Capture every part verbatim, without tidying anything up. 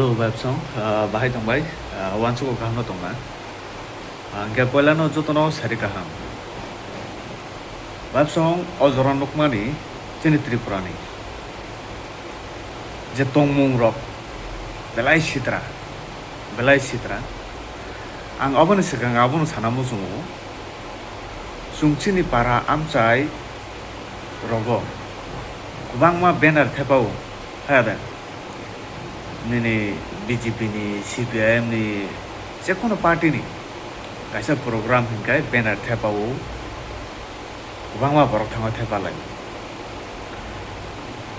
Hello, Babsong, ah, bahai tongbai, ah, uansukgo kaham no tongna. Ah, hingke poila no joto no sari kaham. Babsong, o jora nukmani chini Tripura ni je tongmung rok belai sitra, belai sitra. Ang aboni swkang abono sana muchungo, chwng chini para amchai rogo kwbangma banner thepao, haya de? Nini B J P ni, C P I M ni, jekono party ni kaisa program hinkai banner thepao, kwbangma borok thango thepalai.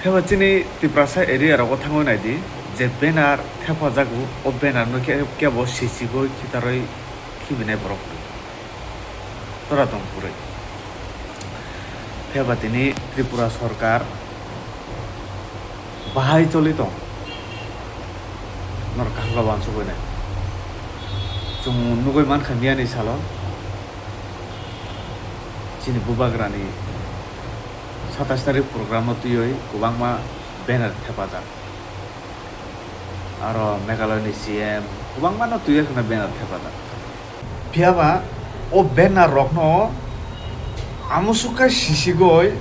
Pheba chini Tiprasa area rogo thangwi naidi, je banner thepajago, o banner no ke-, kebo sichigwi khitarwi khibinai borok. Tora tong purwi. Pheba tini Tripura sorkar bahai choli tong. Norok kaham khe uansukwi nai. Chwng nugwi mankha miyani salo chini bubagrani satais tarik program o twiwi kwbangma banner thepajak. Aro Meghalaya ni C M kwbangma no twiwi khwna banner thepajak. Phiyaba o banner rokno amusuk khe sisigoi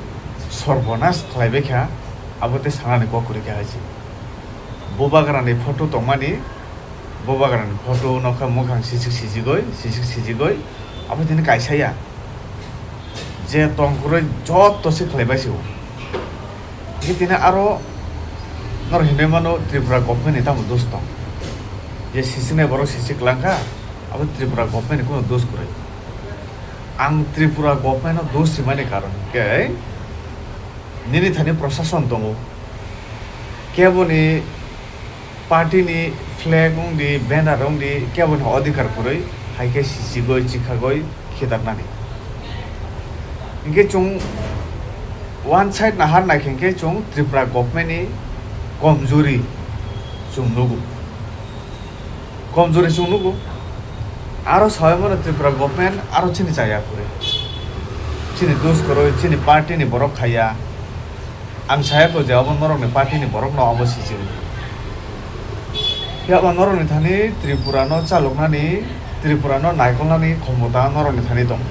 sorbonas khlaibaikha, abo tei sanani kok kwrwikha hai se. Bubagra ni photo tongmani, bubagra ni photo nokha mukhang sisik sijigoi, sisik sijigoi, abo tini kaisa ya. Je tongkhoroi jotto se khlaibai se o. Hingke tini aro norok hinui mano Tripura government ni tamo dos tong. Je sisiknai borok sisik langkha, abo Tripura government ni kuno dos kwrwi. Ang Tripura government no dos simani karon hingke nini thani prosason tongo. Keboni party ni flag wngdi, banner wngdi, keboni adhikar kwrwi, hai khe sichigoi, chikhagoi khitarnani. Hinkhe chwng one side nahar naikhe hinkhe chwng Tripura government ni komjuri chwng nugo. Komjuri chwng nugo. Aro sawi mano Tripura government aro chini chaya kwrwi. Chini dos kwrwi, chini party ni borok khaiya. Ang saya ko je abo norokni party ni borok no abo sijil. Phiya ba norokni thani Tripura no chaloknani, Tripura no naikolnani khomota norokni thani tong.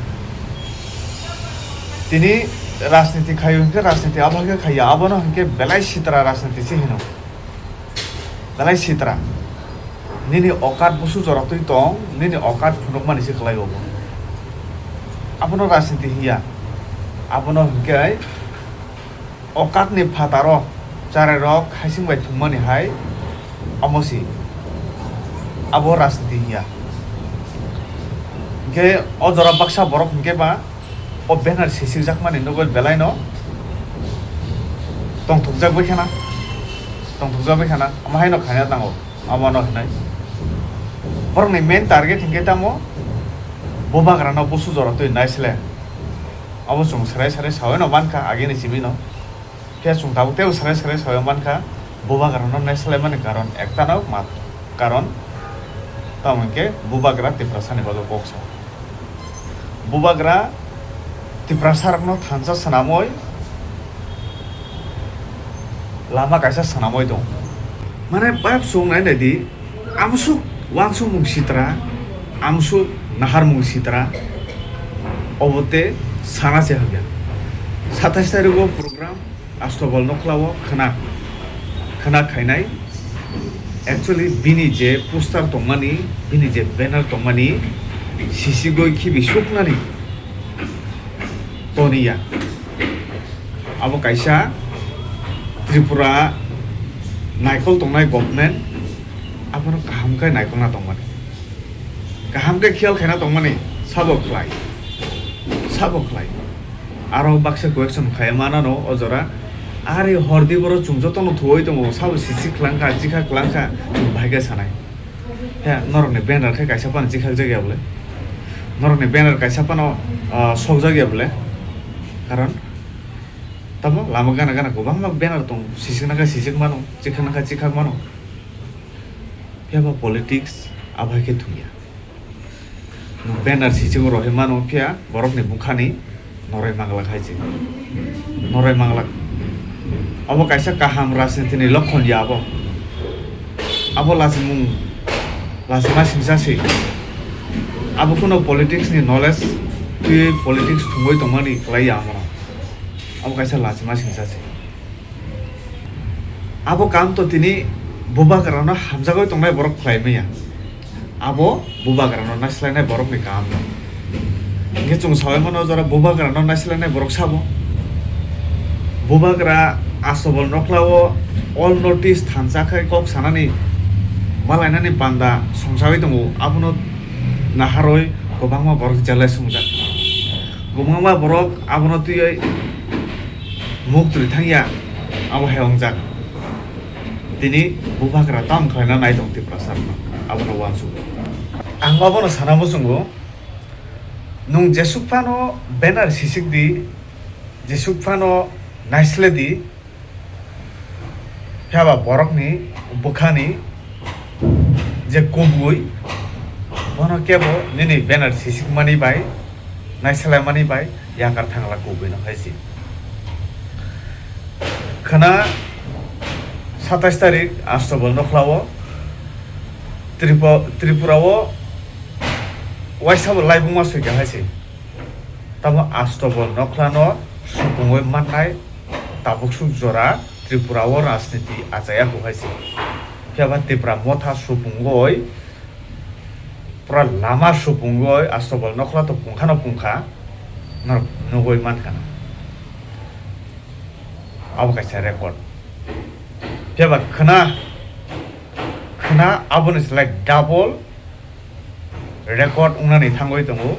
Tini rajniti khayo hinkhe rajniti abo khe khaiya, abono hinkhe belai sitra rajniti se hino. Belai sitra. Nini okat busu jora twi tong, nini okat phunukmani se kwlai obo. Abono rajniti hiya. Abono hinkhe okatni phataro charairok haising bai thwngmani hai omo si. Abo rajniti hiya. Hinkhe o jora baksa borok hinkhe ba o banner sisikjakmani nugwi belaino tongthokjak bai khana, tongthokjak bai khana, omo haino khaina nango, omono hinai. Borokni main target hinkhe tamo bubagrano busu jora twi naisle. Abo chwng serai serai sawi no mankha agini simi no. Phiya chwng tabuk teibo serai serai sawi mankha, bubagrano naisle mani karon ekta no mat, karon tamo hinkhe bubagra Tiprasani bagwi kok sao. Bubagra Tiprasarokno thansa swnamwi lama kaisa swnamwi tong. Mane pipe song nai nai di, amsuk wansukmung sitra, amsuk naharmung sitra, obo te sana se hamya. Satais tarikgo program. Astobal nokhlao khwna, khwna khainai. Actually, bini je poster tongmani, bini je banner tongmani, sisigoi khibi suknani toniya. Abo kaisa Tripura naikol tongnai government, abono kaham khe naikolna tongmani. Kaham khe khiyal khaina tongmani, sabo khlai, sabo khlai. Aro baksa question khai manano o jora. Ari hordi boro chwng jotono thuwi tongo, sabo sisi kwlangkha, chikha kwlangkha, chwng bahai khe sanai. He, norokni banner khe kaisa phano chikhakjak ya bole? Norokni banner kaisa phano, ah, sokjak ya bole? Karon tamo lama gana gana kwbangma banner tongo, sisikna khe sisik mano, chikhakna khe chikhak mano. Phiya ba politics abo hai khe thungya. Banner sichigwi rohorwi mano, phiya borokni bwkhani noroi manglak hai se. Noroi manglak. Abo kaisa kaham rajnitini lokhon ya abo. Abo lachimung, lachima singsa se. Abo kuno politics ni knowledge twi politics thumwi tongmani khlai ya amo. Abo kaisa lachima singsa se. Abo kaam to tini bubagrano hamjagwi tongnai borok khlai manya. Abo bubagrano naislainai borokni kaam no. Hingke chwng saui mano jora bubagrano naislainai borok sabo. Bubagra Astobol Nokhlao all North East thansa khai kok sanani malainani panda songsaui tongo. Abono naharoi kwbangma borok jelai songjak. Kwbangma borok abono twiwi muk twi thangya, abo hai wngjak. Tini bubagra tam khlaina nai tong Tiprasa rokno, abono uansukgo. Ang abono sana muchungo, nwng jesuk phano banner sisik di, jesuk phano naisle di, phiya ba borokni bwkhani je kubui, bono kebo nini banner sisikmani bai, naisalaimani bai yakar thangla kubui no hai se. Khwna satais tarik Astobol Nokhlao Tripu-, Tripura o waisa bo laibuma soika hai se. Tamo Astobol Nokhlano supungwi mannai tabuksuk jora Tripura o rajniti achaiya kho hai se. Phiya ba Tipra Motha supungwi pura lama supungwi Astobol Nokhla to pungkhano pungkha norok nugwi mankha na. Abo kaisa record. Phiya ba khwna, khwna aboni slai double record wngnani thangwi tongo.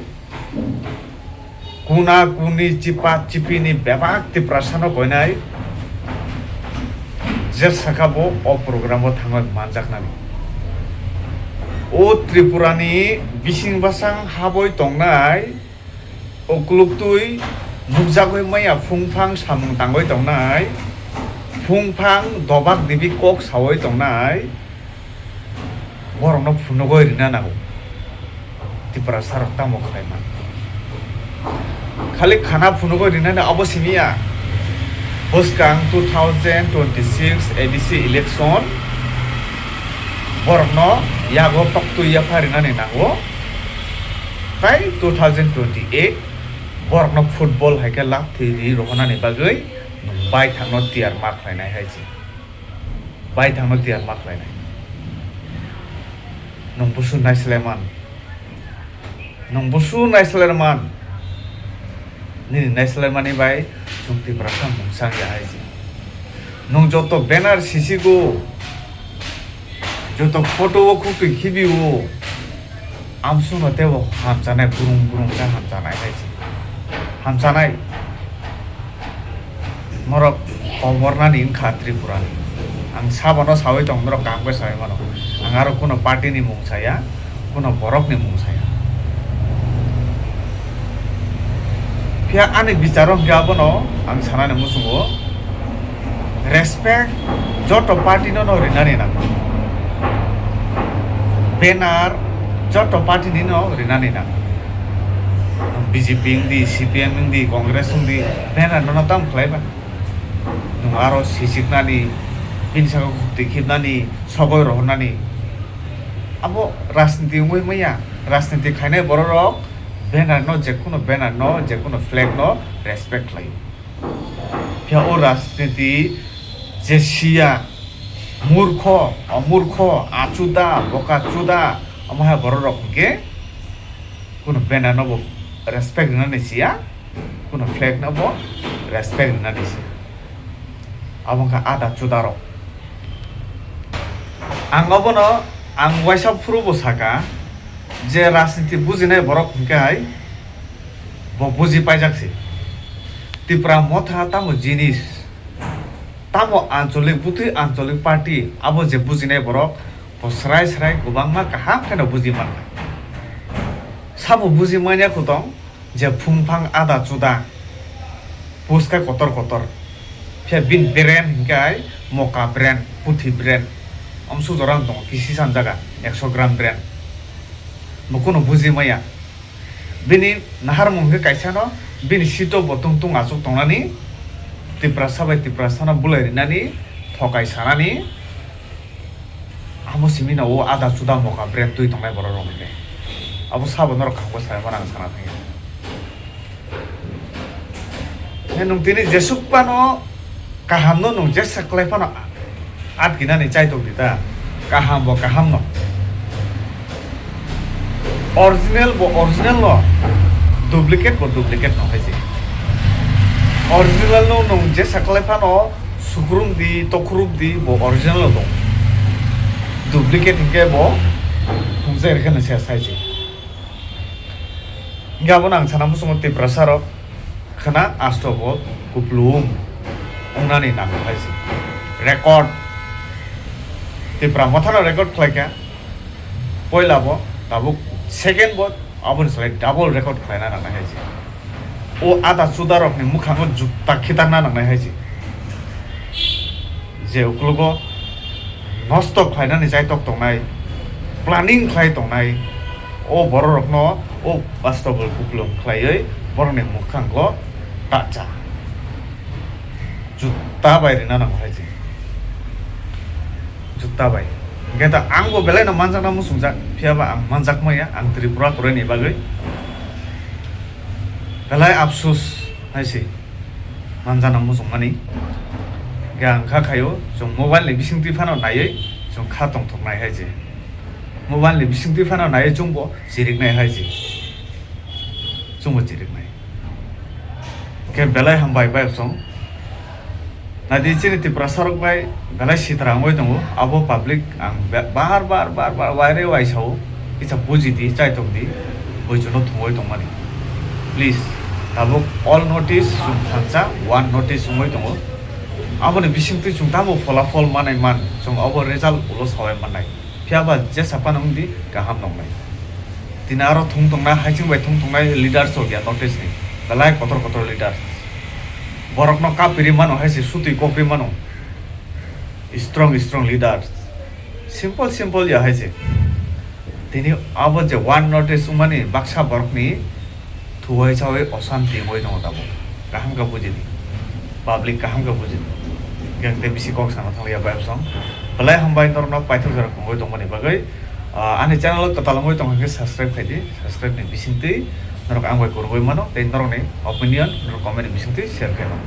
Kuna kuni chipa chipini bebak Tiprasano koinai je sakha bo o program o thangwi manjaknani. O Tripurani bising bwsang habwi tongnai, ukluktwi nukjagwi maya phungphang samung tangwi tongnai, phungphang dobak dibi kok sawi tongnai, borokno phunugwi rina nango. Tiprasa rok tamo khlai man? Khali khana phunugwi rinani abo simi ya. Bwskang two thousand twenty-six A D C election borokno yago toktwi yapha rinani nango. Tai two thousand twenty-eight borokno football hai khe lathi ri rohonani bagwi nwng baithangno tiyar ma khlainai hai se. Baithangno tiyar ma khlainai. Nwng busu naislaiman. Nwng busu naislaiman. Nini naislaimani bai chwng Tiprasa mungsa wngya hai se. Nwng joto banner sisigo, joto photo o khuktwi khibiwo, amsukno teibo hamchanai, burung burung khe hamchanai hai se. Hamchanai. Norok kobornani wngkha Tripurani. Ang sabono saui tong, norok kaham khe saui mano. Ang aro kuno party ni mung saya, kuno borok ni mung saya. Phiya ani bicharo hwnkhe abono ang sanani muchungo, respect joto party no no rinani nango. Banner joto party ni no rinani nango. B J P wngdi, C P M wngdi, Congress wngdi, banner no no tam khlai ba? Nwng aro sisiknani, bini saka khuktwi khibnani, sogoi rohornani. Abo rajniti wngwi manya. Rajniti khainai bororok banner no, jekhuno banner no, jekhuno flag no respect khlaio. Phiya o rajniti je siya, murkho, omurkho, achuda, bokachuda, omo hai bororok hwnkhe kuno banner no bo respect rwnani siya, kuno flag no bo respect rwnani siya. Abo wngkha ada chudarok. Ang obono, ang waisa phuru bo saka je rajniti bujinai borok hwnkhe hai bo buji paijak se. Tipra Motha tamo jinis, tamo ancholik, bwtwi ancholik party, abo je bujinai borok bo srai srai kwbangma kaham kheno buji mankha. Sabo buji manya kho tong je phungphang ada chuda, puska kotor kotor, phiya bini brand hwnkhe hai Moka brand, Puthi brand, amsuk jora wng tongo kisi sanjaga ekso gram brand, bo kuno buji maya. Bini naharmung hwnkhe kaisano, bini sito bo tungtung achuk tongnani, Tiprasa bai Tiprasano bulai rinani, thokai sanani, Amo simi no o ada chuda moka brand twi tongnai borok rok ni khe. Abo sabo norok kaham khe sai mano ang sana thangya. He nwng tini jesuk phano kaham no nwng jesa kwlai phano atkinani chaitok di ta. Kaham bo kaham no. Original bo original no. Duplicate bo duplicate no hai se. Original no nwng jesa kwlai phano sukrum di, tokrum di bo original no dong. Duplicate hinkhe bo hwnjai rwkhe no se sai se. Hinkhe abono ang sana muchungo Tiprasa rok khna asto bo kuplung wngnani nango hai se. Record Tipra mothano record khlaikha. Poila bo tabuk second bo aboni salai double record khlaina nangnai hai se. O ada chuda rokni mwkhango jutta khitarna nangnai hai se. Je uklogo nosto khlainani chaitok tongnai, planning khlai tongnai, o bororokno o bastobo kuplung khlaiwi borokni mwkhango tacha jutta bai rina nango hai se. Jutta bai. Hinkhe ta ang bo belai no manjakna muchungjak, phiya ba ang manjak maya, ang Tripura kwrwi ni bagwi. Belai afsus hai se. Manjana muchungmani. Hinkhe ang kha khaio, chwng mobile ni bisingtwi phano naiwi chwng kha tongthoknai hai se. Mobile ni bisingtwi phano naiwi chwngbo chiriknai hai se. Chwngbo chiriknai. Khe belai hambai bai chwng. Nadi chini Tiprasa rok bai belai sitra wngwi tongo. Abo public ang be-, bar bar bar bar waire waisao. Kisa buji di, chaitok di, boijono thwngwi tongmani. Please, tabuk all notice chwng thansa one notice wngwi tongo. Aboni bisingtwi chwng tamo pholafol manai man, chwng abo result ulo sawai mannai. Phiya ba jesa phano wng di, kaham nongnai. Tini aro thung tongnai, haiching bai thung tongnai leaders rok ya notice ni. Belai kotor kotor leaders. Borokno kapiri mano hai se sutwi kopri mano. Strong strong leaders. Simple simple ya hai se. Tini abo je one notice wngmani baksa borokni thuwai chawi osanti wngwi tongo tabuk. Kaham khe bujidi. Public kaham khe bujidi. Hinkhe ang tei bisi kok sana thanglia bai bwsong. Belai hambai norokno paithak jora kwrwngwi tongmani bagwi. Ah, ani channel o kwtal wngwi tongkha khe subscribe khai di. Subscribe ni bisingtwi norok ang bai kwrwngwi mano tei norokni opinion norok comment ni bisingtwi share khai mano.